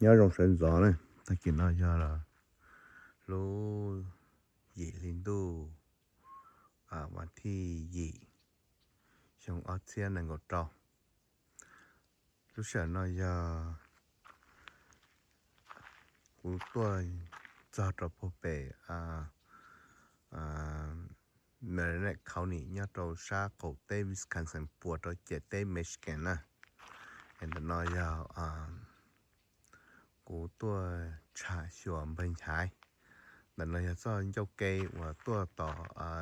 Nyob zoo sawv ntxov na, tag kis no yog lub yim hli ntuj, vas thib yim, xyoo ob txhiab nees nkaum rau. Lub sij hawm no yog kuv tuaj txog rau puag pem Marinette County nyob rau sab qaum teb Wisconsin puas rau ciam teb Michigan na. Es ntawm no yog kuv tuaj tsham xyuas npawg Nchaiv. Ntawm no yog txoj ncauj ke uas tuaj tom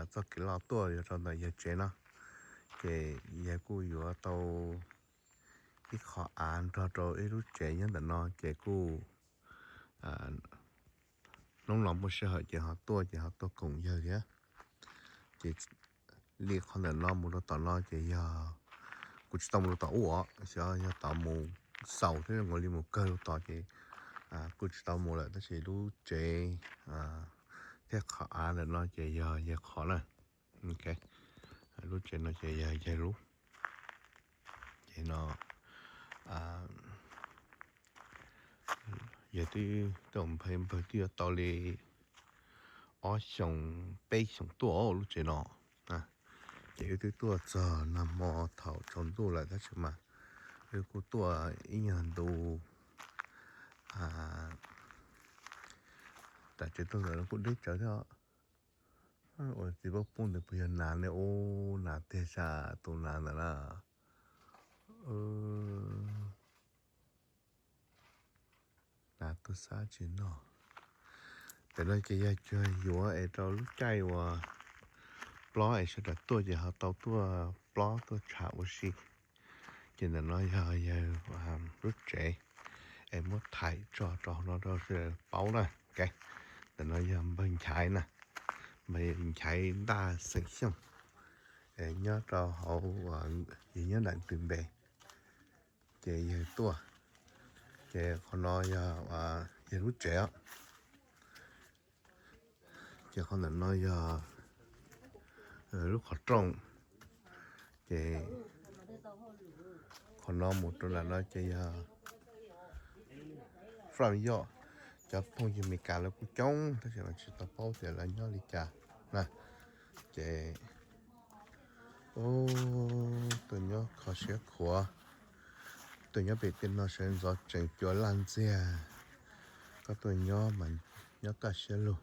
txoj kev loj tuaj yuav rau ntawm yawg tsev no. Ces yawg kuj yuav tau ib qho av nrog rau ib lub tsev nyob ntawm no ces kuj hnub no muaj sij hawm ces ho tuaj ces ho tuaj koom yawg thiab. Ces li qhov ntawm no mus rau tom no ces yog kuv tsis tau mus rau tom ub os, xyov yog tod mus xaus thiab ua li mus kawg rau tod ces kuj tsis tau mus lawm, tab sis lub tsev thiab qhov av ntawm no ces yog yawg qhov na. Lub tsev no ces yog yawg lub. Ces no yawg twb, tej npawg twb yuav tau li ob xyoos peb xyoos tuaj lub tsev no. Ces wb twb tuaj txog nag hmo thaum tsaus ntuj lawm tab sis mas wb kuj tuaj ib nyuag ntu. Tam tsev tuaj ntawm no kuj deb tsawv thiab. Ua txiv paub pub ntawd puas yog nas ne? Ub, nas tiag sas tus nas ntawd na. Nas tuaj sab tsis noj. Tam no ces yog cuag yuav es rau lub caij uas plob es sawv daws tuaj ces ho tau tuaj plob tuaj tsham ua si. Ces ntawm no yog yawg lub tsev es muab thaim tso rau hauv no rau sawv daws paub na. Ntawm no yog npawg Nchaiv na, npawg Nchaiv Ntaj xeem Xyooj, nyob rau hauv, yog nyob nram Twm Npe. Ces yawg tuaj, ces qhov no yog yawg lub tsev os. Ces qhov ntawm no yog lub qhov rooj, ces qhov no mus rau nram no ces yog front yard. Cov phooj ywg Meskas lawv kuj coob tab sis mas tsis tau paub tias lawv nyob li cas na. Ces tuaj nyob kho siab khuav, tuaj nyob pem tej no sawv ntxov tseem cua laj ntxiag, koj tuaj nyob mas nyob kaj siab lug.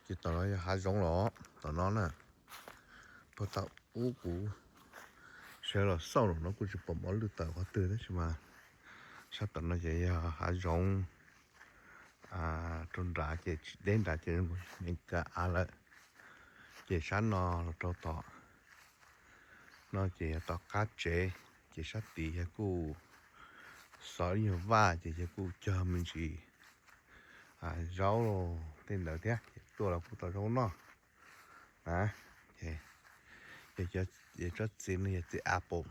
Ces tom no yog hav zoov los tom no na. Puag ta ub kuv sawv los xauj los no kuj tsis pom mos lwj tawm qhov twg tab sis mas sab tom no ces yog hav zoov. Rau nrad ces tsis deb nrad ces Meskas av lawm. Ces sab no los rau tom no ces yog tom qab tsev, ces sab tid yawg kuj xov ib nyuag vaj ces yawg kuj cog me ntsis zaub tej ntawd thiab ces tuaj los kuj tau zaub noj. Ces tsob txiv no yog txiv apple.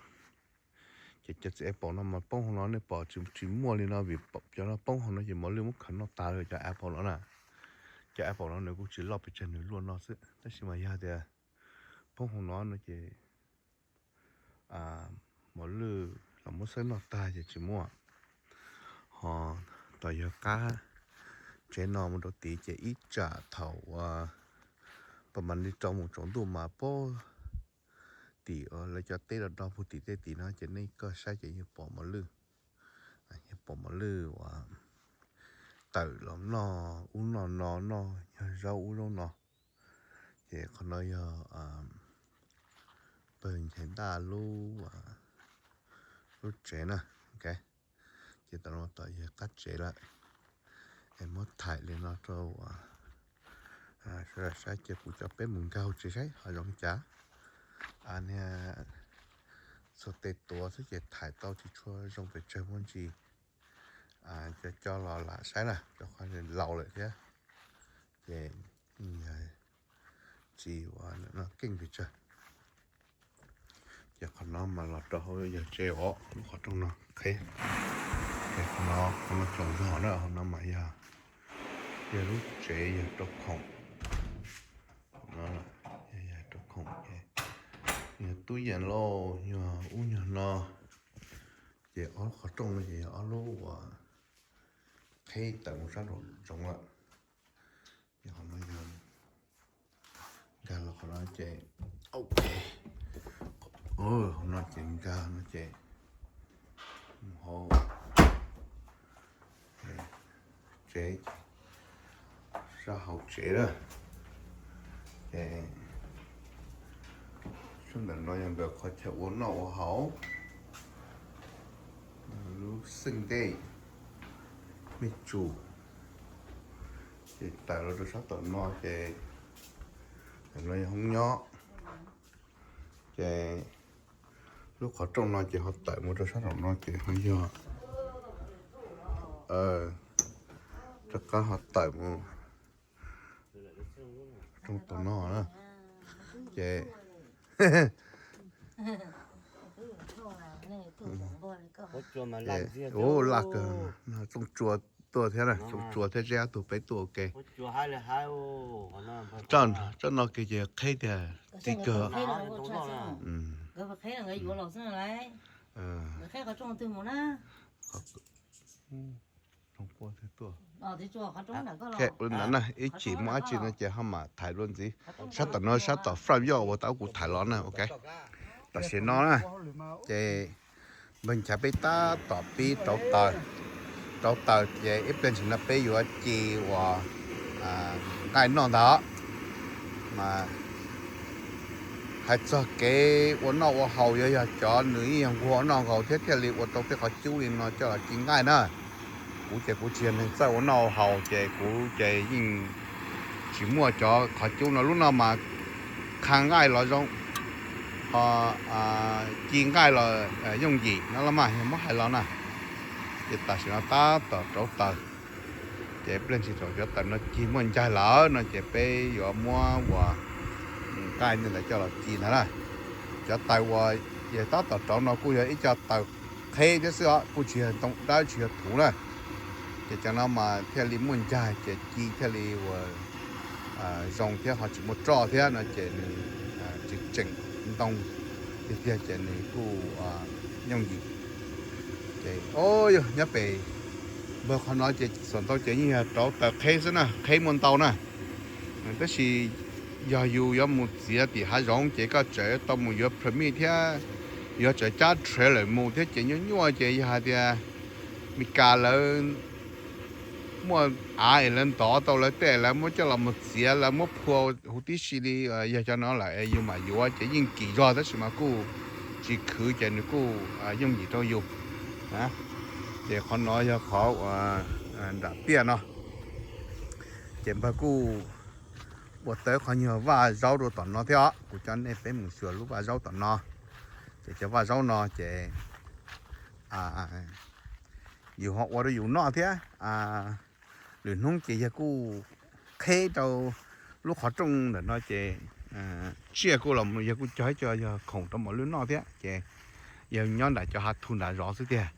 Ces cov txiv apple no mas poob hauv no nej pom tsis muaj li no vim cov no poob hauv no ces mos lwj muab khaws noj tas lawm cov apple no na. Cov apple no nws kuj tsis loj pes tsawg, nws luaj no xwb tab sis mas yog tias poob hauv no no ces mos lwj los muab xawb noj tag ces tsis muaj. Ho tom yawg qab tsev no mus rau tid ces ib tsam thaum uas pab mam li rau mus tsaus ntuj mas pab tim lawv cov teb los do puag tim tej tim no ces nej koj saib ces yeej pom mos lwj, yeej pom mos lwj uas tawm los noj ub noj no, noj nyuag zaub ub zaub no. Ces qhov no yog pawg Nchaiv Ntaj lub tsev na. Ces tam no tom yawg qab tsev lawm, es muab thaim li no rau sawv daws saib ces kuv coj peb mus nkag hauv tsev saib ho zoo li cas. Niag txhua tes tuav xwb ces thaim tau tsis tshua zoo pes tsawg muaj ntsis. Cov coj los lam saib na, cov qhov laus lawm thiab ces tsis ua no keej pes tsawg. Ces qhov no mas los rau hauv yawg tsev os, lub qhov rooj no qheb. Ces qhov no, qhov no tsaus zog na, qhov no mas yog yawg lub tsev, yawg rau khoom. Yawg rau khoom ces yog tub yees lauj, yog ub nyuag no. Ces ob lub qhov rooj no ces yog ob lub uas qheb tawm mus sab nraum zoov lawm. Ces qhov no yog nkag los qhov no ces, ok, qhov no ces nkag no ces mus hauv tsev, sab hauv tsev na. Ces sab ntawm no yog nkawd qhov chaw ua noj ua haus, lub xeej ntej, me tsum. Ces tawm los rau sab tom no ces, tam no yog hoob nyob. Ces lub qhov rooj no ces ho tawm mus rau sab tom no ces ho yog, rov qab ho tawm mus rooj tom no na. Ces, u, laj kawg, tsooj tsua tuaj thiab na, tsooj tsua thiab zeb ob tug peb tuaj ua ke. Tsob no kiag ces qheb tiag, tib kawg. Ntawd na, ib chim muaj dab tsi no ces ho mam thaiv dua ntxiv. Sab tom no sab tom front yard uas tau kuv thaiv los na, ok. Tam sim no na, ces npawg Nchaiv peb tab tom pib rauv taws. Rauv taws ces ib pliag ntsis no peb yuav ci uas nqaij noj ntag. Mas hais txog kev ua noj ua haus, yog, yog cov nws yeej yog nquag ua noj nqaus thiab thiaj li ua tau tej qhov cub li no coj los ci nqaij na. Kuv ces kuv tsis yog neeg txawj ua noj ua haus ces kuv ces yeej tsis muaj cov qhov cub no. Lub no mas qha nqaij los zoo, ho ci nqaij los yooj yim no los mas yog muab hais los na. Ces tam sim no tab tom rauv taws, ces pliag ntsis thaum cov taws no cig muaj ncaig lawm no ces peb yuav muab uas nqaij ntawd coj los ci ntag na. Cov taws uas yog tab tom rauv no kuj yog ib co taws qheb thiab xwb os, kuj tsis yog ntoo dawb tsis yog thuv na. Ces cov no mas thiaj li muaj ncaig ces ci thiaj li uas zoo thiab ho tsis muaj roj thiab no ces nws tsis tseem ntoo tiag tiag ces nws kuj yooj yim. Ces o yog nyob pem npawg qhov no ces xuas ntau ces yeej yog rauv taws qheb xwb na, qheb muaj ntau na. Tab sis yog yus yuav mus txiav tim hav zoov ces koj tseem tau mus yuav permit thiab yuav tseem cab trailer mus thiab ces nyuaj nyuaj ces yog hais tias Meskas lawv muaj av es lawv ntov tau lawv tej lawv muab coj los mus txiav lawv muab phua huv tib si li yog cov no lawm yus mam yuav ces yeej kim zog tab sis mas kuj tsis khwv ces nws kuj yooj yim rau yus. Ces qhov no yog qhov uas nram tiaj no ces npawg kuj ua tau qhov nyuag vaj zaub rau tom no thiab os. Kuv coj nej peb mus xyuas lub vaj zaub tom no. Ces cov vaj zaub no ces yus ho ua rau yus noj thiab. Lwm hnub ces yawg kuj qheb rau lub qhov rooj ntawm no ces tsiaj kuj los yawg kuj cog ib co yog khoom rau mos lwj noj thiab ces yawg nyob nram cov hav thu nram zov xwb tiag.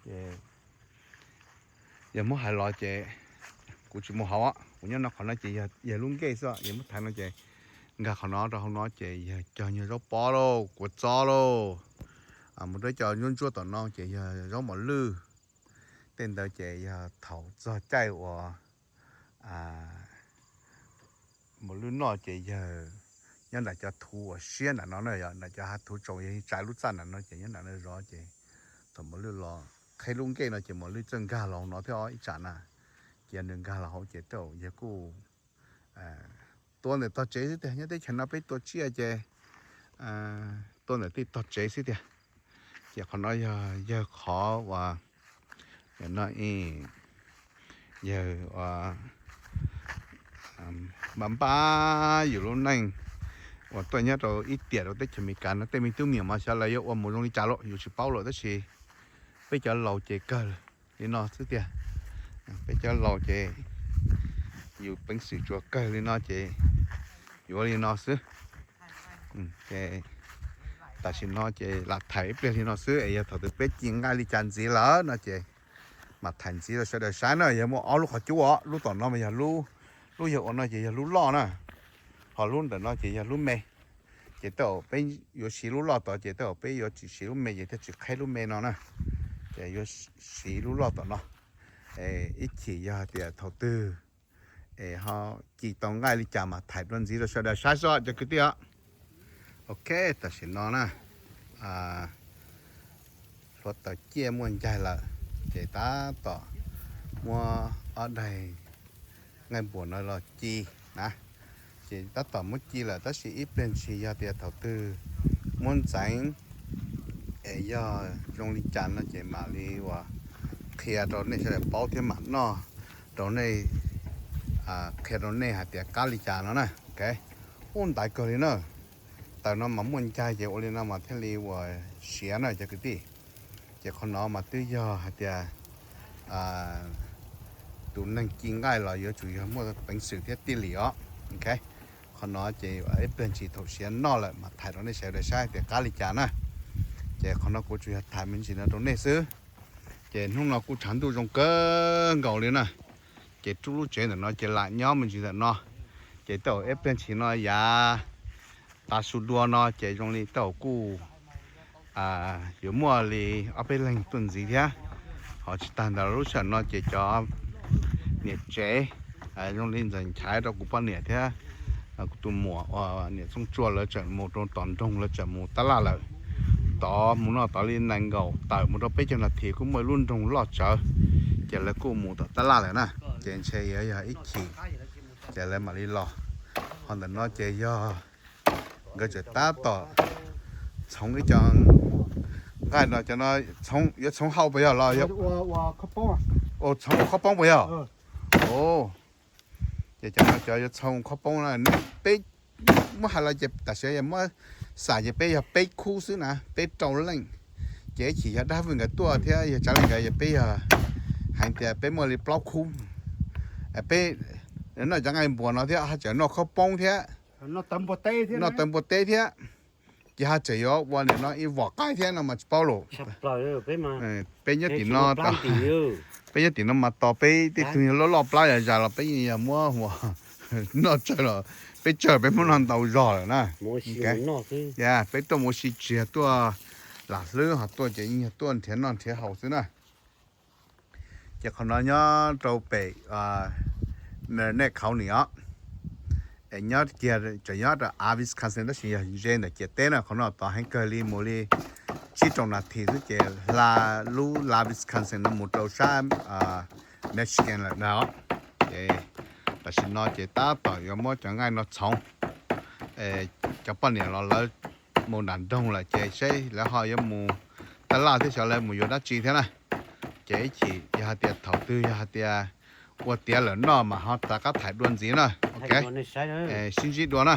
Ces yog muab hais los ces kuv tsis mus hauv, kuv nyob no qhov no ces yog lub nkej xwb, yog muab thaiv no ces nkag qhov no rau hauv no ces yog cog nyuag zaub pob lauj, kua txob lauj, mus rau cov ntsuab ntsuab tom no ces yog zaub mos lwj. Tej ntawd ces yog thaum txog caij uas mos lwj noj ces yawg nyob nram cov thuv uas siab nram no na, yog nram cov hav thuv tsoom yawg tsa lub txaj nram no ces nyob nram no zov ces thaum mos lwj los qheb lub nkej no ces mos lwj txawj nkag los no thiab ib tsam na. Ces yog nws nkag los hauv ces tej zaum yawg kuj tua ntawm tog tsev xwb tiag, nyob teb chaws no peb tua tsiaj ces tua ntawm tej tog tsev xwb tiag. Ces qhov no yog yawg qhov uas no yawg npaj npaj yus lub neej uas tuaj nyob rau ib tiam rau teb chaws Amelikas no tej me tub me nyuam mas xyov lawv yuav ua mus zoo li cas lawm yus tsis paub lawm tab sis peb cov laus ces kawg li no xwb tiag. Peb cov laus ces yus peev xwm tsuas kawg li no ces yuav li no xwb. Ces tam sim no ces lam thaij ib pliag li no xwb es yog thaum twg peb ci nqaij li cas ntxiv lawm no ces mam thaij ntxiv rau sawv daws saib na. Yog muaj ob lub qhov cub os, lub tom no mas yog lub, lub yog ua no ces yog lub loj na, ho lub ntawm no ces yog lub me. Ces tej zaum peb yuav siv lub loj tod ces tej zaum peb yuav tsis siv lub me ces thiaj tsis qheb lub me no na. Ces yuav siv lub loj tom no. Ib chim yog hais tias thaum twg es ho ci tau nqaij li cas mas thaij dua ntxiv rau sawv daws saib xwb cov kwv tij os. Ok, tam sim no na, hluav taws ciaj muaj ncaig lawm, ces tab tom muab ob daig nqaij npuas no los ci na. Ces tab tom muab ci lawm tab sis ib pliag ntshis yog tias thaum twg muab ntxeev es yog zoo li cas no ces mam li uas qhia rau nej sawv daws paub thiab mam noj rau nej, qhia rau nej hais tias qab li cas no na. Ok, ub ntaiv kawg li na. Taws no mas muaj ncaig ces ua li no mas thiaj li uas siav na cov kwv tij. Ces qhov no mas twb yog hais tias tus neeg ci nqaij los yuav tsum yog muaj peev xwm thiab tij lim os. Ok, qhov no ces ib pliag ntshis thaum siav noj lawm mas thaij rau nej sawv daws saib tias qab li cas na. Ces qhov no kuv tsuas yog thaij me ntsis no rau nej xwb. Ces hnub no kuj tshav ntuj zoo kawg nkaus li na. Ces rub lub tsev ntawm no ces lam nyob me ntsis ntawm no. Ces tej zaum ib pliag ntshis no yav tav su dua no ces zoo li tej zaum kuj yuav muaj li ob peb leeg tuaj ntxiv thiab. Ho tsis tag ntawd lub sij hawm no ces cov niam tsev zoo li ntxawm nchaiv rau kuv poj niam thiab kuv tus muam uas niam Txooj Tsua lawv tseem mus rau tom nroog, lawv tseem mus tab laj lawm. Tod mus no tod li nees nkaum tawm mus rau peb caug nas this kuj muaj ib lub nroog loj tsawv, ces lawv kuj mus tom tab laj lawm na. Ces ntshe yuav yog ib chim ces lawv mam li los. Ho ntawm no ces yog nkawd tseem tab tom txhoov ib co nqaij no, cov no yuav txhoov hau puas yog los? Txhoov ua khob poob puas yog? Ces cov no cov yuav txhoov khob poob na. Peb muab hais los ces tam sim yog muab xam ces peb yog peb khub xwb na, peb rau leej. Ces ib chim yog Dab Vwj nkawd tuaj thiab yog Tsav Leej nkawd, yog peb yog hais tias peb muaj li plaub khub. Peb noj cov nqaij npuas no thiab ho tseem noj khob poob thiab, noj tawv npua teb thiab. Ces ho tseem yuav ua nim no ib vom qaib thiab no mas tsis paub lawm. Peb nyob tim no, peb nyob tim no mas tos peb tej tug loj loj plab yog zas los peb yeej yog muab ua noj tsawg los peb tsawg peb muab noj ntau zog lawm na. Peb tuaj mus ua si tsis yog tuaj lam hlwb, ho tuaj ces yeej yog tuaj nrhiav noj nrhiav haus xwb na. Ces qhov no nyob rau pem Marinette County os. Nyob kiag tseem nyob rau av Wisconsin tab sis yog ze ntawm ciam teb na. Qhov no tod heev kawg li, mus li tsib rau nas this xwb ces hla lub lav Wisconsin no mus rau sab Michigan lawm ntag. Ces tam sim no ces tab tom yuav muab cov nqaij no txhoov. Cov poj niam los lawv mus nram nroog lawm ces seb lawv ho yuav mus tab laj thiab xyov lawv mus yuav dab tsi thiab na. Ces ib chim yog hais tias thaum twg yog hais tias ua tiav lawm noj mas ho rov qab thaij dua ntxiv na. Ok, sib ntsib dua na.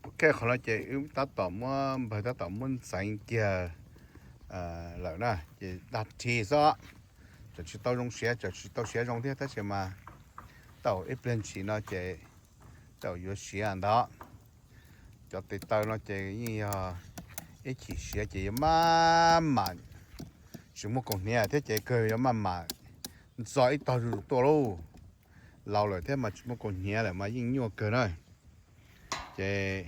Ok, qhov no ces wb tab tom muab npawg tab tom muab ntxeev kiag lawm na, ces dag rhi xwb. Tseem tsis tau zoo siav, tseem tsis tau siav zoo thiab tab sis mas tau ib pliag ntshis no ces tau yuav siav ntag. Cov tes taw no ces yeej yog ib chim siav ces yuav maj mam, tsis muaj kaus hniav thiab ces kawg yuav maj mam ntxo ib tog zuj zus tuaj lauj. Laus lawm thiab mas tsis muaj kaus hniav lawm mas yeej nyuaj kawg na. Ces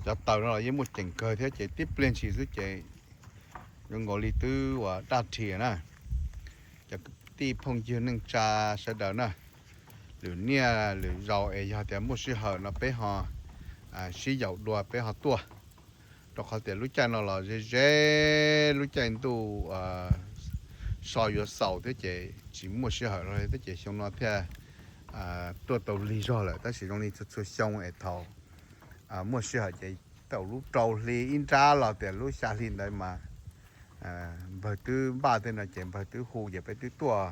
cov taws no los yeej muaj ceem kawg thiab ces tib pliag ntshis xwb ces zoo nkaus li twb ua daj rhi na. Cov kwv tij phooj ywg neej tsa sawv daws na, lwm niaj lwm zaus es yog tias muaj sij hawm no peb ho sib yaum dua peb ho tuaj, rau qhov tias lub caij no los ze ze, lub caij ntuj so yuav xaus thiab ces tsis muaj sij hawm los thiab ces xyoo no thiaj tuaj tau lig zog lawm tab sis zoo li txhua txhua xyoo es thaum muaj sij hawm ces thaum lub rau hli ib nrab los tias lub xya hli ntawd mas npawg twb npaj tej no ces npawg twb hu ces peb twb tuaj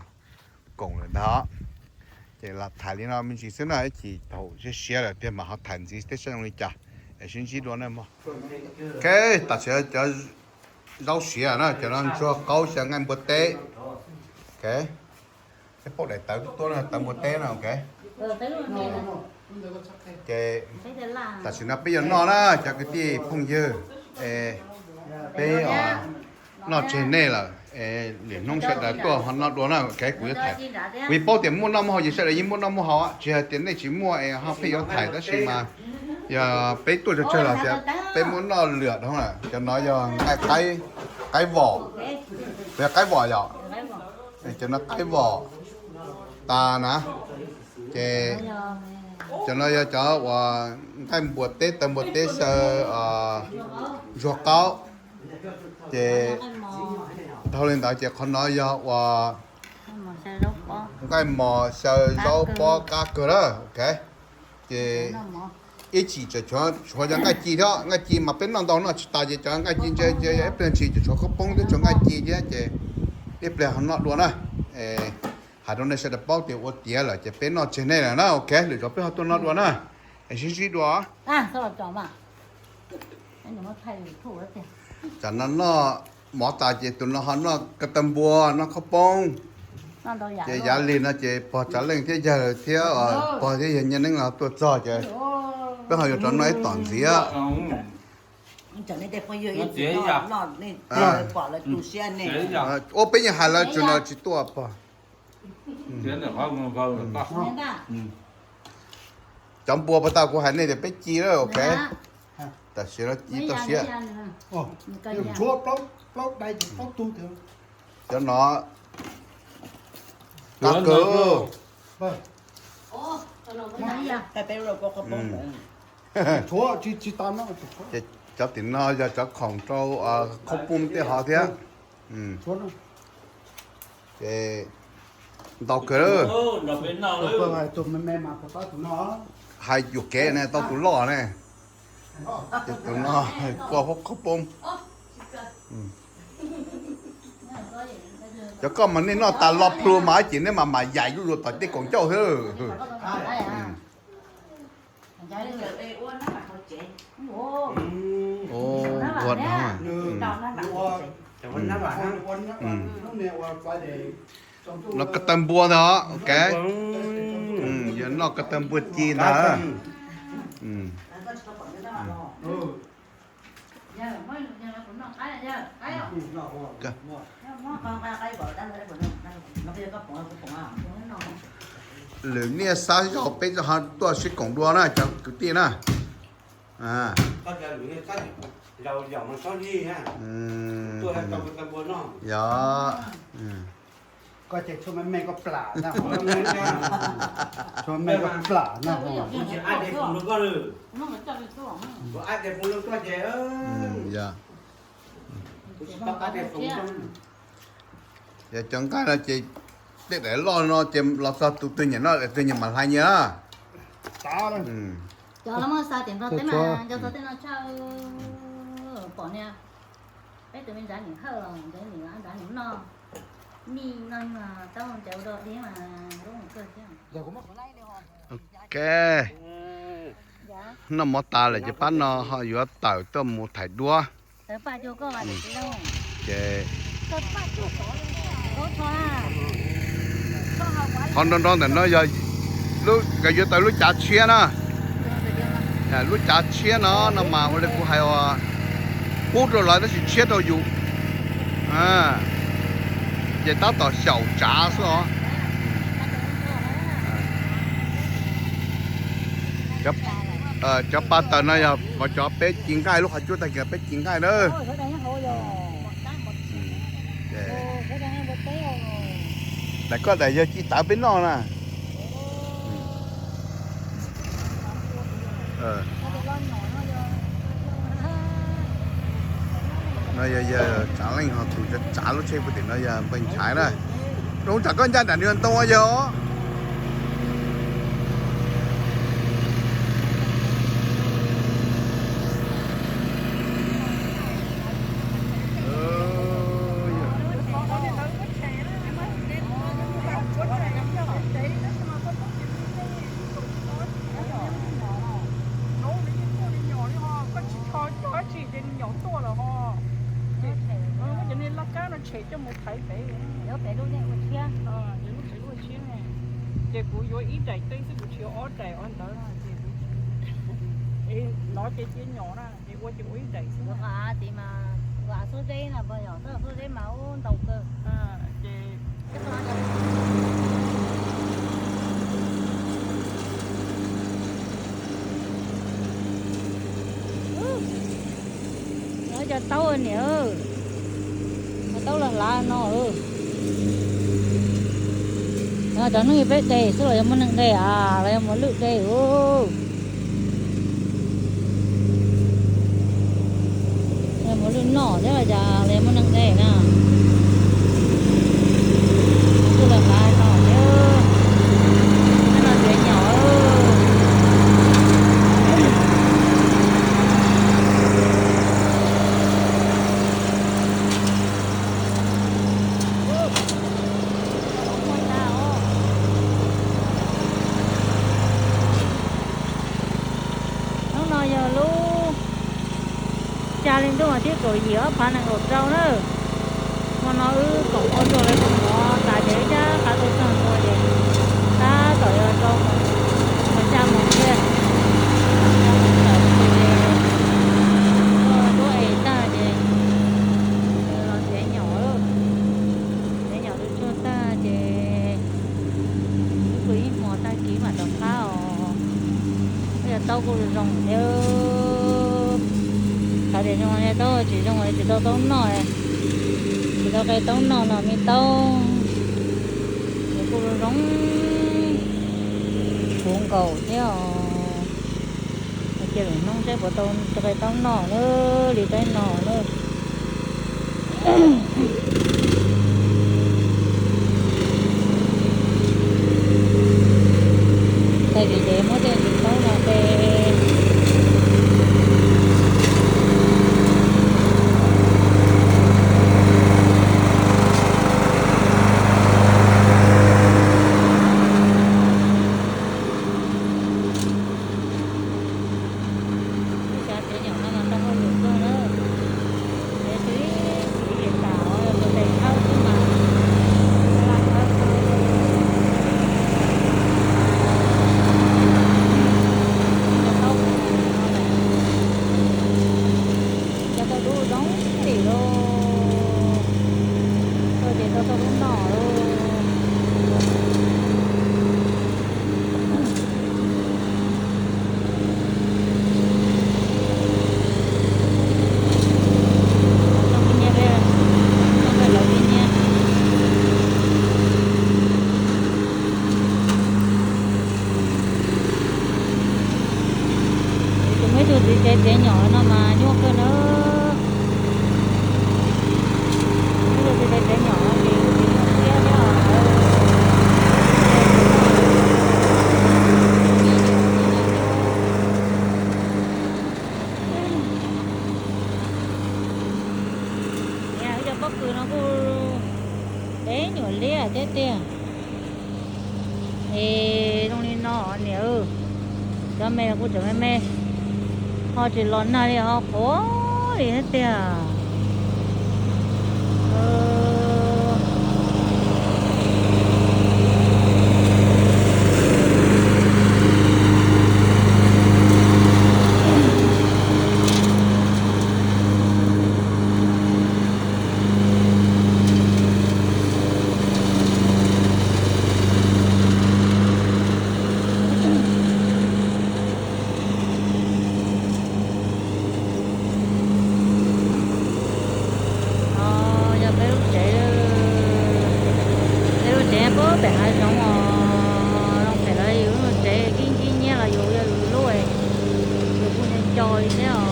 koom lawm ntag. Ces lam thaij li no me ntsis xwb na, ib chim thaum siav siav lawm tiag mas ho thaij ntxiv tej saib zoo li cas es sib ntsib dua na mog. Ok, tam sim cov zaub siav na, cov no ntsuag qaub xyaw nqaij npua teb. Ok, peb paub daim tawv tuab no tawv npua teb no. Ok, ces tam sim no peb yuav noj na cov kwv tij phooj ywg, es peb noj tseg nej lawm, lwm hnub sawv daws tuaj ho noj dua na. Ok, kuv yuav thaij, kuv yeej paub tias muaj noj muaj haus ces sawv daws yeej muaj noj muaj haus, tsis hais tias nej tsis muaj es ho pheej yuav thaij tab sis mas yog peb tuaj tsawg tsawg los tias peb muab noj lwm dhau lawm. Cov no yog nqaij qaib, qaib vom, Yog qaib vom yom? Cov no qaib vom tas na. Ces cov no yog cov uas nqaij npua teb, taw npua teb xyaw zuag qaub. Ces dhau li ntawd ces qhov no yog uas nqaij mos xyaw zaub pob qab kawg na. Ok, ces ib chim tseem tshuav cov nqaij ci thiab. Nqaij ci mas peb noj ntau noj tsis tas ces cov nqaij ci ntse ntse yog ib pliag ntshis tseem tshuav khaub poob thiab tshuav nqaij ci thiab ces ib pliag ho noj dua na. Hais rau nej sawv daws paub tias ua tiav lawm ces peb noj tseg nej lawm na. Ok, lwm zaus peb ho tuaj noj dua na. Es sib ntsib dua. Tsam no noj mov tas ces tus no ho noj ko taw npua noj khaub poob. Ces yav lig no ces pog Tsav Leej thiab yawg thiab pog thiab yawg Nyiaj Neeb los tuaj txog ces peb ho yuav rov noj ib tom ntxiv. Ua peb yeej hais lawv tsis no tsis tuaj pog. Cov npua puas tau kuv hais nej tias peb ci lawm, ok. Tam sim no ci tau siab. Cov no qab kawg. Ces cov tim no yog cov khoom rau khaub poob tej ho thiab. Ces ntau kawg. Hais yuam kev ne tau tus loj ne. Ces tus no koj khaub poob. Cov koj mas nej noj tas lo plhu mas ces nej mas mam yaim zuj zus tom tej kaum ncauj xwb. Ua no. Noj ko taw npua ntag, ok. Yog noj ko taw npua ci ntag. Lwm niaj xab zaus peb ho tuaj sib koom dua na cov kwv tij na. Yog. Koj ces tshuav me me koj plam na. Tshuav me koj plam na. Yog cov nqaij no ces tej daim loj no ces los txog tus twg nyiam noj daim twg nyiam mam hlais nyias na. Cov no muab xa tim no teb mas nco txog tej no tshaj pom niag peb tus me ntxhais nws hawj los nws nws noj mij no mas tau ncaws ua dog dig mas lub mus kawg thiab. Ok, noj mov tas lawm ces pab no ho yuav tawm tuaj mus thaiv duab. Ces qhov nrov nrov ntawm no yog nkawd yuav tau lub cav tshiab na. Lub cav tshiab no no mas ua li kuv hais uas pub rau lawv tab sis tshiab rau yus, ces tab tom xyaum tsav xwb os. Cov pa taws no yog cov peb ci nqaij lub qhov cub tag kis peb ci nqaij na. Daim koj daim yog ci tawv peb noj na. No yog yawg Tsav Leej ho tus tsav lub tsheb puag tim no yog npawg Nchaiv na. Zoo tsam koj ncaj nram nws ntoo yog. Koj tsis kho cov dab tsi ces nws nyom tuaj lawm ho. Ces muab cov niag laj kab no tshem coj mus thaiv pem. Ces lub pem lub tshiab ne, ces kuv yuav ib daim teb xwb, kuv tsis yuav ob daim ob ntawd no ces kuv, es nov ces cia nyom na, ces ua ces ua ib daim xwb. Av xub zeb no, xub zeb mas ub ntau kawg. Ces Cov taub niam, cov taub los Lawv no, cov neeg peb de xwb los yog muaj neeg de a, los yog muaj lwj de u. Yog muaj lwj noj thiab los cas los yog muaj neeg de na. Xwb los lawv no thiab, no tsev nyom. Hnub no yog lub xya hli ntuj vas thib kaum yim ob phav nees nkaum rau na. Hmo no wb koom ua tsuag lawv tus mov tas ces wb cab qab tuaj txog ntua ces tab tom yuav rau mus, xya moos thiab, xya moos tawm ces tuaj es tag ces los tsev nyom, tsev nyom tsuag tsuag tag ces wb pw ib hmos tag kis mam rov qab os. Yog taub kuj zoo thiab, qhov tias zoo li taub tsis zoo li tsis tau taub noj, tsis tau qe taub noj no me taub, nws kuj zoo zoo puv nkaus thiab os. Cia lwm hnub seb puas tau qe taub noj na, li teb no na. Tag kis ces muab tej ntsis taub no qe. Ib cov tsev nyom no mas tau hauj lwm kawg na. Tsev twb tsis li tas os, yog tus tes thawb xwb mas laj thawb kawg. Cov taub no lawm, cov tau dub zoo li lauj, tau ces tau tau dub noj lauj. Tus muaj ib tug txiv tsev tsev nyom no mas nyuaj kawg na. Ib tug txiv tsev tsev nyom no ces tsis muaj siab thiab. Niam, wb cov pob kws no kuj peb nyuam liab thiab tiag. Es zoo li no niam, cov me los kuj tseem me me, ho tsis los nag li ho qhuav li thiab tiag. No yog peb lub tsev, peb lub tsev puag pem hav zoov os, zoo phem los yus lub tsev kib ntsib nyiab los yus yog yus lub, yus kuj nco nco li thiab os,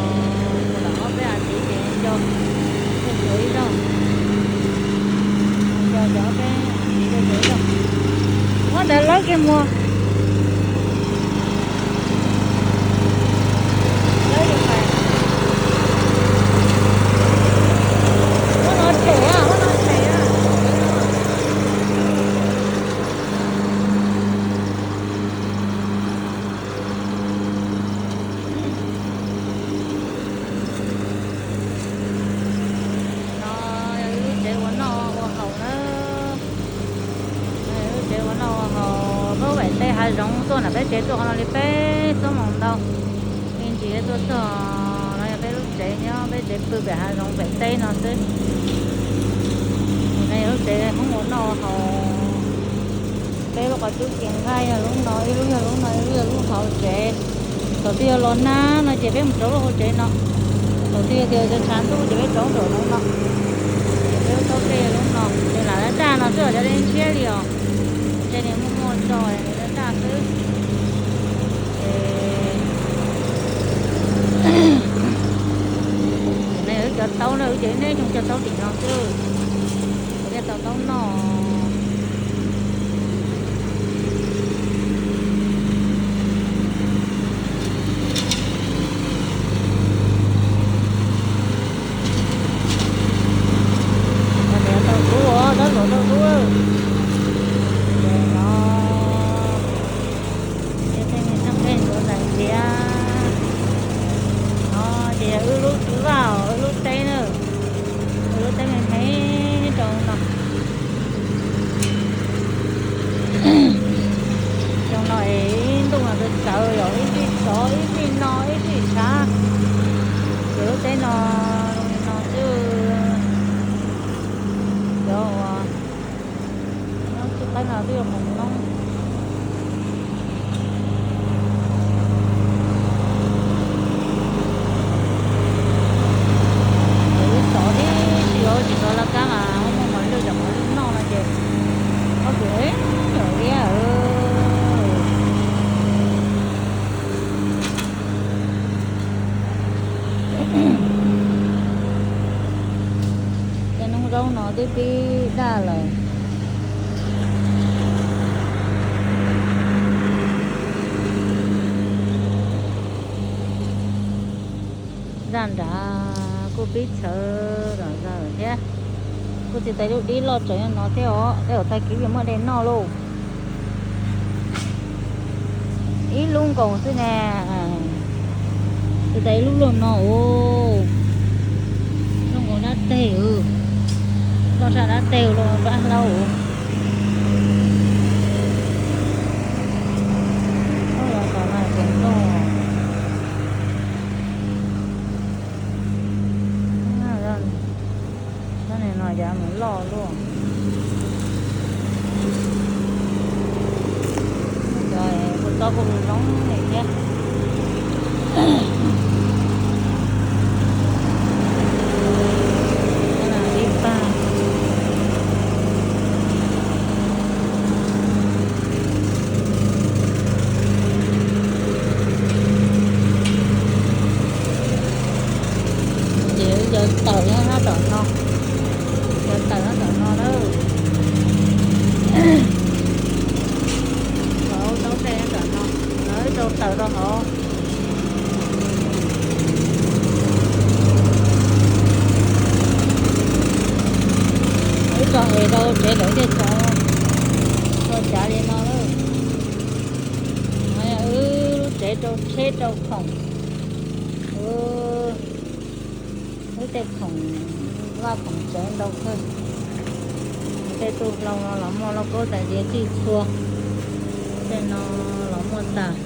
mus lawm ob peb as thiv ces nco, nco ib zaug, nco ces ob peb as thiv nco ib zaug. Muab ntawd lawb kiag muag. Muab no tshem, muab no tshem. No yog wb lub tsev ua noj ua haus na. Lub tsev ua noj ua haus, peb vam teb hav zoov tuaj nram peb tsev tuaj qhov no li peb xuab moos ntau. Me ntsis tuaj txog, no yog peb lub tsev nyob, peb tsev pw pem hav zoov pem teb no xwb. No yog lub tsev hoob ua noj ua haus. Peb lub qhov cub ces nqaij yog lub no, ib lub yog lub no, ib lub yog lub hauv tsev. Thaum twg yog los nag no ces peb mus rau lub hauv tsev no. Thaum twg yog tias tshav ntuj ces peb rau nraum zoov no. Lub taub dej lub no ces lam daj daj no xwb os, cov dej ntshiab li os. Tej niag muaj muaj tso lam daj daj xwb. Ces wb cov taub na, wb cov ib neb xyoo cog taub tim no xwb, thiaj tau taub noj. Tau kub os, tab tom tau kub. Ces no, ces tej me txheeb pheej ntxuav ntxais ntiav. No ces yog wb lub kwv vaj, wb lub teb na, wb lub teb me me rau no. Xyoo no es ib ntuj no txawv txawv, yog ib txhij sov ib txhij no ib txhij tshav. Ces lub teb no zoo li no xwb. Cov uas nyob tsis qeeb no twb yuav qhov noob. Ces wb xov tib si, tsis xov laj kab mas muaj mos lwj cov mos lwj noj no ces ob tug ib nyuag liab. Cov noob zaub no twb pib daj lawm. Zaj nrad kuj pib txhawv los zog thiab. Kuj tsis tau lub dib loj tseem nyob no thiab os, tej zaum tag kis yuav muaj dej noj lauj. Ib lub nkaus xwb ne, tsis tau ib lub luaj no os. Lub nkaus dab teg, loj saj dab teg los pab hlaub. Los tom no tseem loj. Cov no yav mus loj luaj. Cov kuj txob kuj zoo li thiab. Ib pag. Ces cov tawm nyob tom no, cov tawm nyob tom no na. Hauv taub dej nyob tom no, lawv rau tawm rau hauv. Wb tso es rau tsev lawm thiaj tso, tso cav li no lawm. Wb lub tsev rau tsheb rau khoom. Wb tej khoom vaj khoom tsev ntau kawg. Tej tub hlau no los muaj lauj kaub tais diav txhij txhua. Tej no los muaj tas.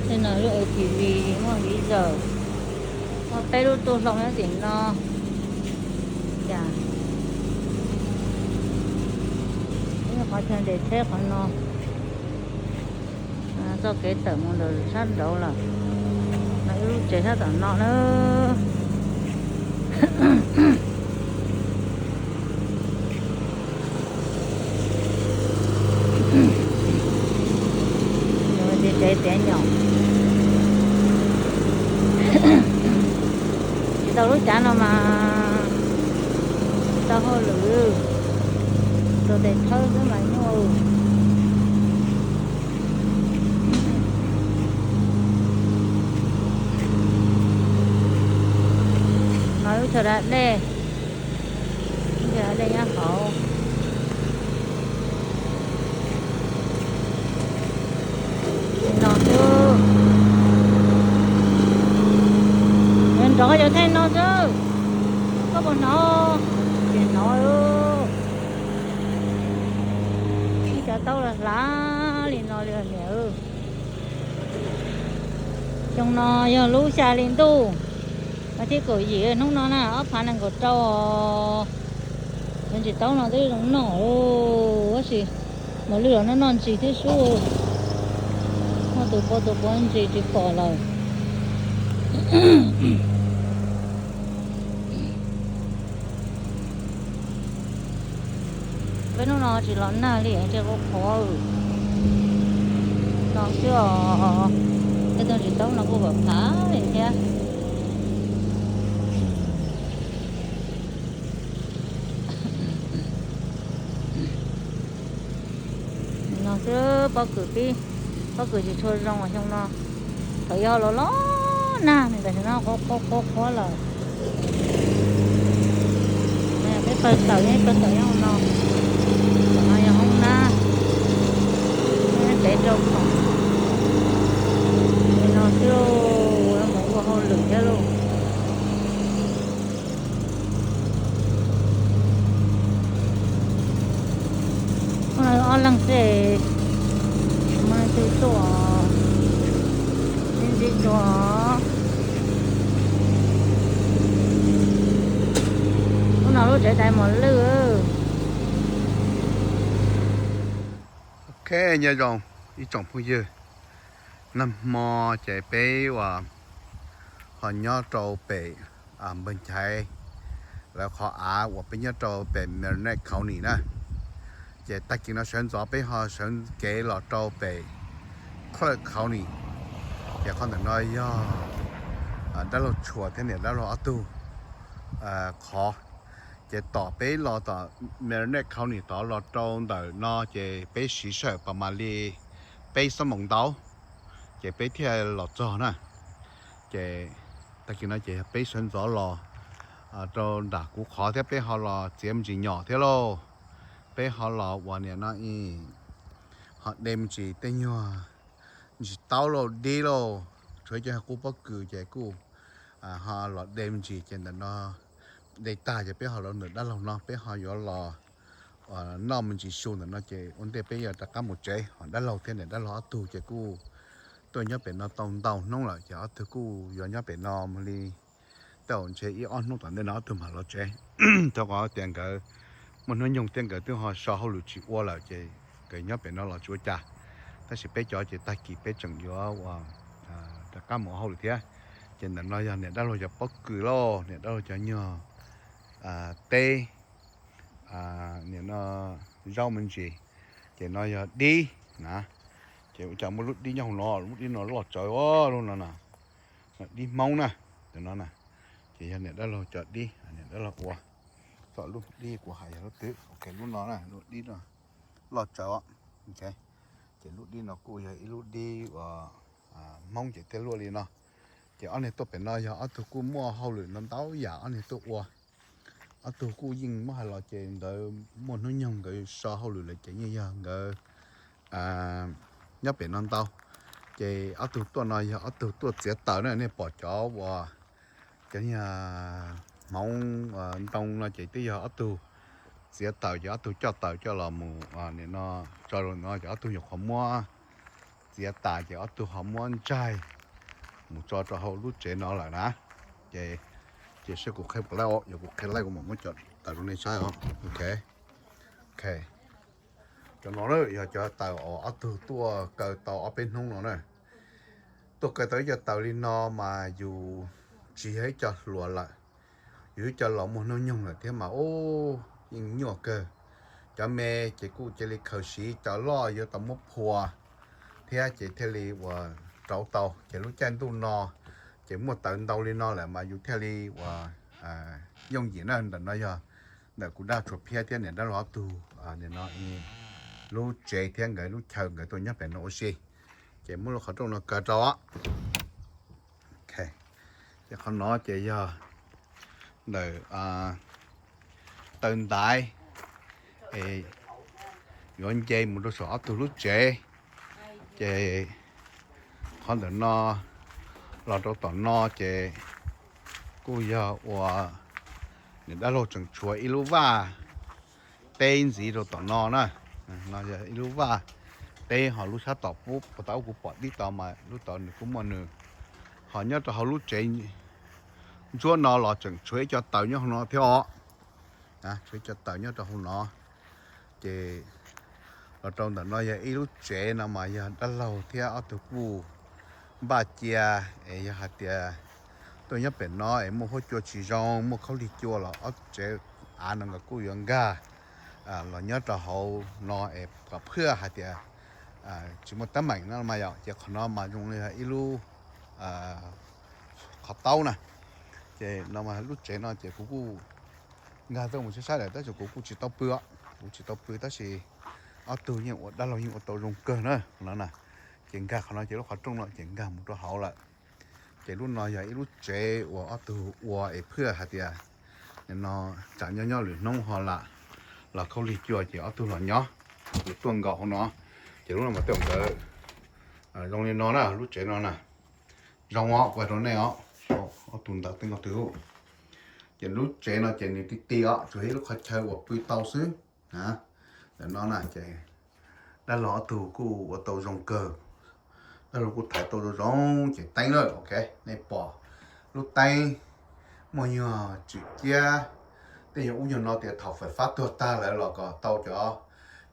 Tej no lub A T V muaj viv zawm. Muaj peb lub tub hlau nyob tim no. Cas qhov chaw nres tsheb qhov no. Txoj kev tawm mus ntawm sab nraud lawm. No ib lub tsev sab tom no na. Tsev tiav nyom. Tsis tau lub cav no mas tsis tau hauj lwm, rau tes thawb xwb mas nyuaj. No lub chaw da dej, lub chaw da dej nyob hauv no xwb. Nrov yog thaij no xwb, koj puas hnov? Tsis hnov. Ib cov taub los hlav li no li niam. Xyoo no yog lub xya hli ntuj, vas thib kaum yim hnub no na, ob phav nees nkaum rau. Cov ntsis taub no twb zoo noj, tab sis mos lwj los noj noj ntsis thiab sub. Noj tus pua tus pua ntsis tsis pom lawm. Peb hnub no tsis los nag li, ntshe qhuav qhuav no xwb os. Tej tug tsis tau no kuj pam phav li thiab. No xwb pob kws pib, pob kws tsis tshua zoo xyoo no. Thaum yog los los nag ne, tam sim no qhuav qhuav qhuav lawm. Peb pawg tawm, peb pawg tawm nyob hauv no. Tam no yog hoob nab, peb rau khoom li no xwb, mus ua hauj lwm thiab lauj. Ob leeg xwb, tsis muaj leej twg tuaj, sib ntsib dua. Hnub no lub tsev dais mos lwj. Ok, nyob zoo ib tsoom phooj ywg, nag hmo ces peb uas ho nyob rau pem npawg Nchaiv lawv qhov av uas peb nyob rau pem Marinette County na. Ces tag kis no sawv ntxov peb ho sawv kev los rau pem Clark County. Ces qhov ntawm no yog dab laug Tshuas thiab niam dab laug ob tug qhov. Ces tom peb los tom Marinette County tod los rau ntawm no ces peb siv sij hawm pas mas li peb xuab moos ntau, ces peb thiaj los txog na. Ces tag kis no ces yog peb sawv ntxov los rau nram kuv qhov thiab peb ho los txiav me ntsis nyom thiab lauj. Peb ho los uas niam no ho de me ntsis tej nyuag ntsis taub lauj, dib lauj, tshuav cov qub pob kws ces kuj ho los de me ntsis ces ntawm no de tag ces peb ho los ntawm dab laug no peb ho yuav los noj me ntsis su ntawm no ces ua ntej peb yuav rov qab mus tsev. Ho dab laug thiab niam dab laug ob tug ces kuj tuaj nyob pem no tau ntau hnub lawm ces ob tug kuj yuav nyob pem no mus li tej zaum ntshe ib ob hnub tom ntej no ob tug mam los tsev. Rau qhov tias nkawd muaj hnub nyoog thiab nkawd twb ho so hauj lwm tsis ua lawm ces nkawd nyob pem no los tsis ua cas. Tab sis peb cov ces tag kis peb tseem yuav uas rov qab mus ua hauj lwm thiab. Ces ntawm no yog niam dab laug cov pob kws lauj, niam dab laug cov nyuag teb, niam no zaub me ntsis. Ces no yog dib na. Ces ua cas muaj lub dib nyob hauv no, lub dib no loj tsawv os, lub no na. Dib Hmoob na, tus no na. Ces yog niam dab laug cov dib, niam dab laug ua txog lub dib kuv hais yog lub twg. Ok, lub no na, lub dib no loj tsawv os. Ces lub dib no kuj yog ib lub dib uas Hmoob ces thiaj luaj li no. Ces ob niag tuaj pem no yog ob tug kuj muaj hauj lwm no ntau yam ob niag tuaj ua. Ob tug kuj yeej muab hais los ces nkawd muaj hnub nyoog nkawd so hauj lwm lawm ces yeej yog nkawd nyob pem no ntau. Ces ob tug tuaj no yog ob tug tuaj txiav taws na, nej pom cov uas cov niag hmoov ntoo no ces twb yog ob tug txiav taws ces ob tug coj taws coj los mus nim no tso rau no ces ob tug nyuam qhuav muab txiav tas ces ob tug ho muab ntsaig mus tso rau hauv lub tsev no lawm na. Ces, ces seb kuv qhia puas laij, yog kuv qhia laij kuv mam muab cov taws rau nej saib os. Ok, ok. Cov no yog cov taws uas ob tug tuaj kaw tau ob peb hnub no na. Tuaj kaw tau ib co taws li no mas yus tsis yog ib co hluas lawm, yus ib co los muaj hnub nyoog lawm thiab mas ub yeej nyuaj kawg. Cov me ces kuj cia li khaws siv, cov loj yuav tau muab phua thiab ces thiaj li uas rauv tau. Ces lub caij ntuj no ces muaj taws ntau li no lawm mas yus thiaj li uas yooj yim na. Ntawm no yog ntawm kuv dab tshuav phiab thiab niam dab laug ob tug nim no lub tsev thiab nkawd lub chaw nkawd tuaj nyob pem no ua si. Ces muab lub qhov rooj no kaw rau. Ces qhov no ces yog ntawm taw ntaiv es yuav nce mus rau saum ob tug lub tsev. Ces qhov ntawm no los rau tom no ces kuj yog uas niam dab laug tseem tshuav ib lub vaj teb ntxiv rau tom no na. No yog ib lub vaj teb, ho lub sab tom pub puas tau kuv pom dib tod mas lub tod nws kuj muaj nws. Ho nyob rau hauv lub tsev ntsuab no los tseem tshuav ib co taws nyob hauv no thiab os. Tshuav ib co taws nyob rau hauv no. Ces los rau ntawm no yog ib lub tsev no mas yog dab laug thiab ob tug kuj npaj cia es yog hais tias tuaj nyob pem no es muaj huab cua tsis zoo, muaj khaub lig cua los ob tsev av no nkawd kuj yuav nkag los nyob rau hauv no es kom phwj hais tias tsis muaj teeb meem no mas yom. Ces qhov no mas zoo li ib lub qhov taub na. Ces no mas lub tsev no ces kuv kuj nkag tuaj mus saib saib lawm tab sis kuv kuj tsis tau pw os, kuv tsis tau pw tab sis ob tug yeej ua, dab laug yeej ua tau zoo kawg na no na. Ces nkag qhov no ces lub qhov rooj no ces nkag mus rau hauv lawm. Ces lub no yog ib lub tsev uas ob tug ua es phwj hais tias nim no tsam nyob nyob lwm hnub ho lam los khaub lig cua ces ob tug los nyob, kuv tuaj nkaum hauv no. Ces lub no mas tej zaum nkawd zoo li no na, lub tsev no na. Zoo os, kuv hais rau nej os, ob tug ntawd tej nkaus twg. Ces lub tsev no ces nws ti ti os, tsuas yog ib lub qhov chaw uas pw tau xwb. Ntawm no na ces dab laug ob tug kuj ua tau zoo kawg. Dab laug kuj thaiv tau zoo zoo ces teeb lawm, ok, nej pom lub teeb muaj nyuag tswm ciab, tej nyuag ub nyuag no tias thaum fais fab tuag tag lawm los kom tau cov,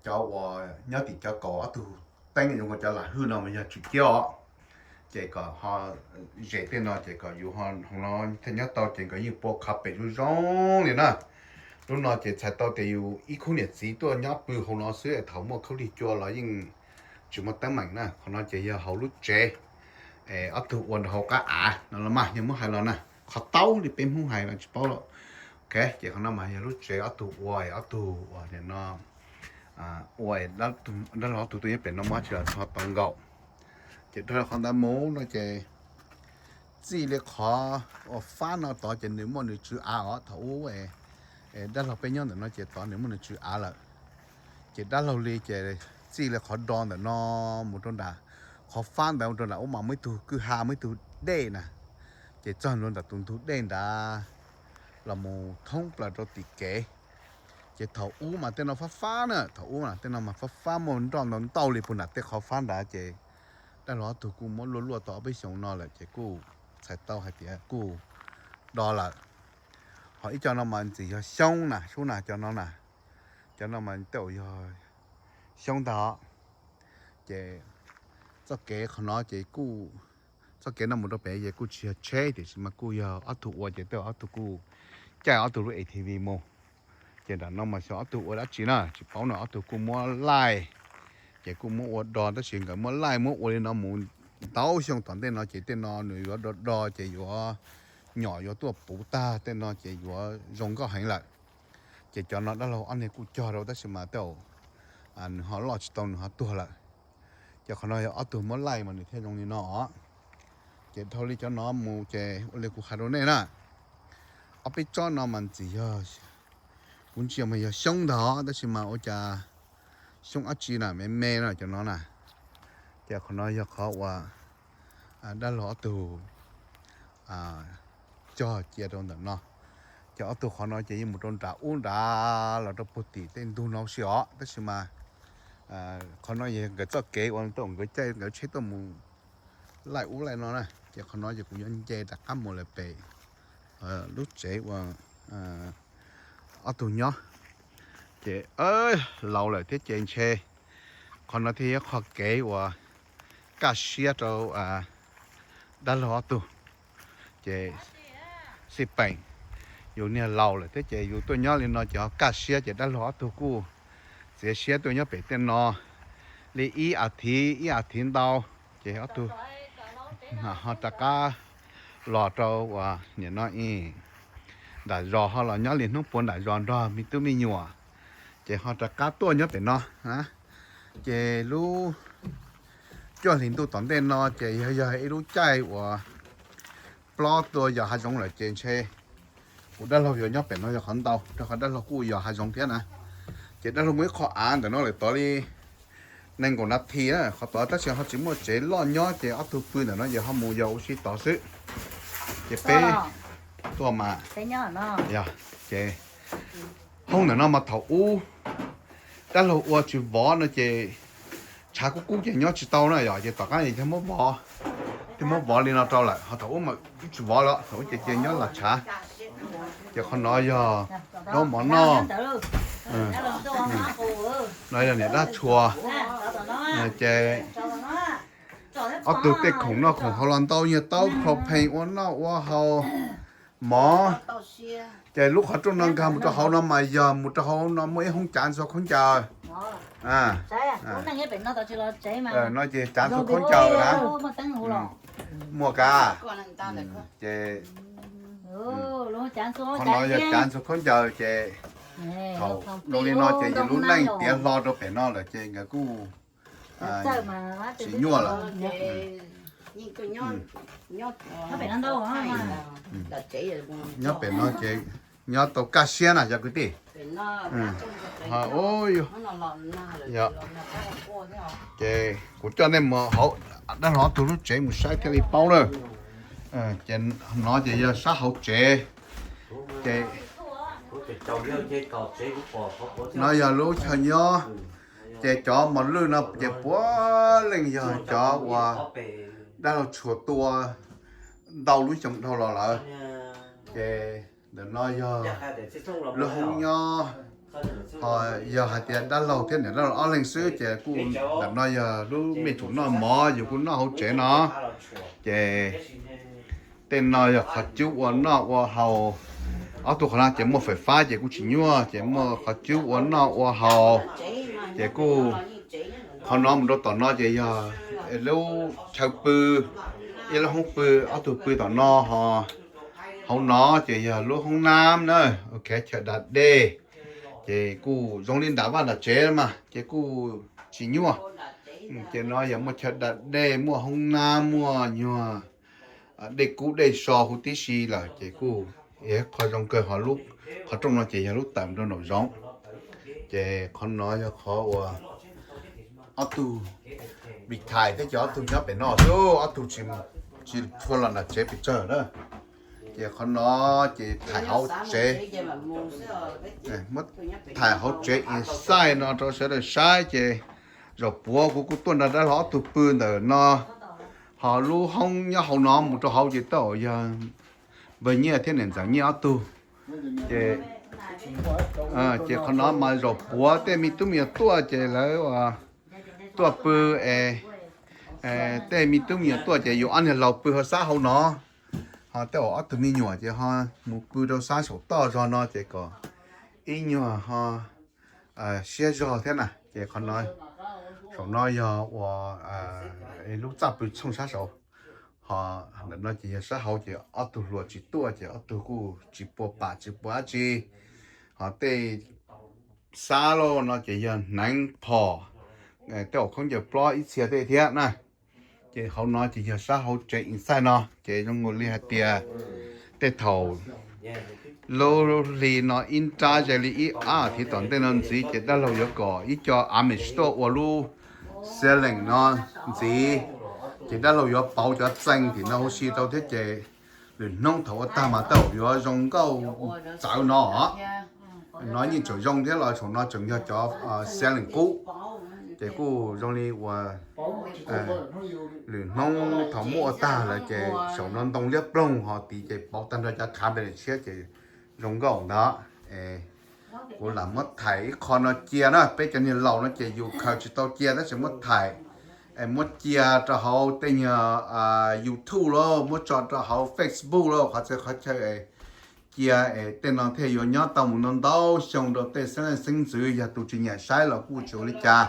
cov uas nyob tim cov kaum ob tug teeb zoo nkaus cov lam hwj no mas yog tswm ciab os. Ces kom ho zes tej no ces kom yus ho hauv no thiaj nyob tau ces nkawd yeej pua carpet zoo zoo li na. Lub no ces txhais tau tias yus ib khub niam txiv tuaj nyob pw hauv no xwb es thaum muaj khaub lig cua los yeej tsis muaj teeb meem na. Qhov no ces yog hauv lub tsev es ob tug ua nram hauv qab av no los mas yog muab hais los na, qhov taub li peb Hmoob hais los tsis paub los. Ok, ces qhov no mas yog lub tsev ob tug ua, ob tug ua nim no ua, dab laug ob tug tuaj nyob pem no mas tsis los txog tau nkaum. Ces dhau qhov ntawd mus no ces txij li qhov uas fab no tod ces nws muaj nws tswv av os. Thaum ub dab laug peb nyob ntawm no ces tod nws muaj nws tswv av lawm. Ces dab laug li ces txij li qhov do ntawm no mus rau nram, qhov fab ntawd mus rau nram ub mas muaj ib tug kwj ha, muaj ib tug dej na. Ces txog nram tus ntug dej nrad los mus thoob plaws rau tim kev. Ces thaum ub mas tej no fab fab na, thaum ub tej no mas fab fab muaj nroj ntau ntau li puag nram tej qhov fab nrad ces dab laug ob tug kuj muab luaj luaj tau ob peb xyoos no lawm ces kuj txhais tau hais tias kuj do lawm. Ho ib co no mas ntxim yog xyoob na, sub na, cov no na, cov no mas tej zaum yog xyoob ntag. Ces txoj kev qhov no ces kuj, txoj kev no mus rau pem ces kuj tsis yog tsheb tiam sis mas kuj yog ob tug ua ces tej zaum ob tug kuj caij ob tug lub A T V mus. Ces nram no mas xyov ob tug ua dab tsi na tsis paub no, ob tug kuj muab laij, ces kuj muab ua do tab sis nkawd muab laij muab ua li no mus ntau xyoo tom ntej no ces tej no nws yuav do do ces yuav nyom yuav tuaj puv tag tej no ces yuav zoo nkauj heev lawm. Ces cov no dab laug ob niag kuj cog rau tab sis mas tej zaum nws ho loj tsis tau nws ho tuag lawm. Ces qhov no yog ob tug muab laij mas nws thiaj zoo li no os. Ces dhau li cov no mus ces ua li kuv hais rau nej na, ob peb tsob no mas ntxim yog, kuv ntsia mas yog xyoob ntag tab sis mas ua cas xyoob dab tsi na me me no cov no na. Ces qhov no yog qhov uas dab laug ob tug cog cia rau ntawm no. Ces ob tug qhov no ces yeej mus rau nram ub nrad los rau puag tim tej ntug no si os tab sis mas qhov no yog nkawd txoj kev uas nkawd caij nkawd tsheb tuaj mus laij ub laij no na. Ces qhov no ces kuv yuav nce rov qab mus lawm pem lub tsev uas ob tug nyob. Ces laus lawm thiab ces ntshe qhov no thiaj yog qhov kev uas kaj siab rau dab laug ob tug. Ces xij peem, yus niag laus lawm thiab ces yus tuaj nyob li no ces ho kaj siab ces dab laug ob tug kuj txiav siab tuaj nyob pem tej no li ib as thiv ib as thiv ntau. Ces ob tug ho rov qab los rau uas nim no nram zos ho los nyob li hnub puav nram zos nrog me tub me nyuam. Ces ho rov qab tuaj nyob pem no. Ces lub cuaj hlis ntuj tom ntej no ces yog yog ib lub caij uas plob tuaj yos hav zoov lawm ces ntshe kuv dab laug yuav nyob pem no yog qhov ntau rau qhov dab laug kuj yos hav zoov thiab na. Ces dab laug muaj ib qho av ntawm no lawm tod li nees nkaum nas this na qhov tod tab sis ho tsis muaj tsev loj nyob ces ob tug pw ntawm no ces ho mus yos ua si tod xwb. Ces peb tuaj mas yog ces hoob ntawm no mas thaum ub dab laug ua tsis vov no ces tshav kub kub ces nyob tsis tau na yom ces tom qab yog muab vov, thiaj muab vov li no rau lawm ho thaum ub mas tsis vov li thaum ub ces cia nyob los tshav. Ces qhov no yog zaub mov noj, no yog niam dab tshua. Ces ob tug tej khoom noj khoom haus los ntau nyuag taub propane ua noj ua haus, mov. Ces lub qhov rooj no nkag mus rau hauv no mas yog mus rau hauv no muaj ib hoob cav ntxhua khaub ncaws. No ces cav ntxhua khaub ncaws na. Muaj kav. Ces qhov no yog cav ntxhua khaub ncaws ces thaum zoo li no ces yus lub neej tiav hlo rau pem no lawm ces nkawd kuj tsis nyuaj lawm. Nyob pem no ces nyob tau kaj siab na cov kwv tij. Ces kuv coj nej mus hauv dab laug ob tug lub tsev mus saib thiaj li paub na. Ces no ces yog sab hauv tsev. Ces no yog lub chaw nyob. Ces cov mos lwj no ces puav leej yog cov uas dab laug tshuav tua ntau lub xyoo dhau los lawm. Ces ntawm no yog lub hoob nyob, ho yog hais tias dab laug thiab niam dab laug ob leeg xwb ces kuj ntawm no yog lub me tsum noj mov, yus kuj noj hauv tsev no. Ces tej no yog qhov cub ua noj ua haus. Ob tug qhov no ces muaj fais fab ces kuj tsis nyuaj, ces muaj qhov cub ua noj ua haus. Ces kuj qhov no mus rau tom no ces yog lub chaw pw, ib lub hoob pw, ob tug pw tom no ho hauv no ces yog lub hoob nab na, chaw da dej. Ces kuj zoo li nram vaj nram tsev mas ces kuj tsis nyuaj. Ces no yog muaj chaw da dej, muaj hoob nab, muaj nyuag dej kub dej so huv tib si lawm ces kuj qhov zoo kawg ho lub qhov rooj no ces yog lub tawm rau nraum zoov. Ces qhov no yog qhov uas ob tug vim thais thiab ces ob tug nyob pem no xwb, ob tug tsis tshua los nram tsev pes tsawg na. Ces qhov no ces thaim hauv tsev, muab thaim hauv tsev inside no rau sawv daws saib ces zaum puav kuv kuj tuaj nrog dab laug ob tug pw ntawm no, ho lub hoob nyob hauv no mus rau hauv ces tej zaum yog npawg Nyiaj thiab niam ntxawm Nyiaj ob tug. Ces, ces qhov no mas zaum puav tej me tub me nyuam tuaj ces lawv tuaj pw es, tej me tub me nyuam tuaj ces yus ob niag laus pw hauv sab hauv no, ho tej zaum ob tug me nyuam ces ho mus pw rau sab saum toj zog no ces kom ib nyuag ho siab zog thiab na. Ces qhov no, saum no yog uas lub txaj pw tshooj sab saud, ho ntawm no ces yog sab hauv ces ob tug hluas tsis tuaj ces ob tug kuj tsis pua pam tsis pua dab tsi. Ho tej sab lauj no ces yog hneev phom, tej zaum khaub ncaws plob ib txhia tej thiab na. Ces hauv no ces yog sab hauv tsev inside no ces zoo nkaus li hais tias tej thaum lub hli no ib nrab ze li ib ab thiv tom ntej no ntxiv ces dab laug yuav kom ib co Amish tuaj ua lub ceiling no ntxiv, ces dab laug yuav pauv cov txee tim no huv si tau thiab ces lwm hnub thaum ua tag mas tej zaum yuav zoo nkauj txawv no. No yeej tseem zoo thiab los saum no tseem yog cov ceiling qub, ces kuj zoo li uas lwm hnub thaum muab ua tag lawm ces saum no ntoo liab ploog ho tid ces pauv tag nrho cov cabinet tshiab ces zoo nkauj ntawd. Kuv lam muab thaim ib qho no cia na, peb cov niag laus no ces yus khaws tsis tau cia tab sis muab thaim, muab cia rau hauv tej nyuag YouTube lauj, muab tso rau hauv Facebook lauj, qhov txhia qhov chaw cia es tej no thiaj yuav nyob tau mus ntau ntau xyoo rau tej xeeb leej xeeb ntxwv, yog tus tsis nyiam saib los kuj tsis ua li cas.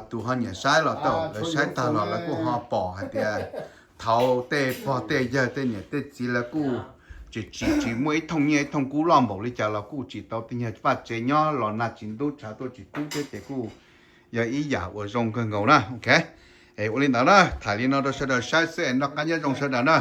Tus ho nyiam saib los tej zaum lawv saib tag los lawv kuj ho pom hais tias thaud tej pog tej yawg tej niam tej txiv lawv kuj tsis tsim tsis muaj ib thooj nyiaj ib thooj kub loj npaum li cas los kuj tsim tau tej nyuag vaj tsev nyob los nag tsis ntub tshav tuaj tsis kub thiab ces kuj yog ib yam uas zoo kawg nkaus na. Ok, es ua li ntawd na, thaim li no rau sawv daws saib xwb es noj qab nyob zoo sawv daws na.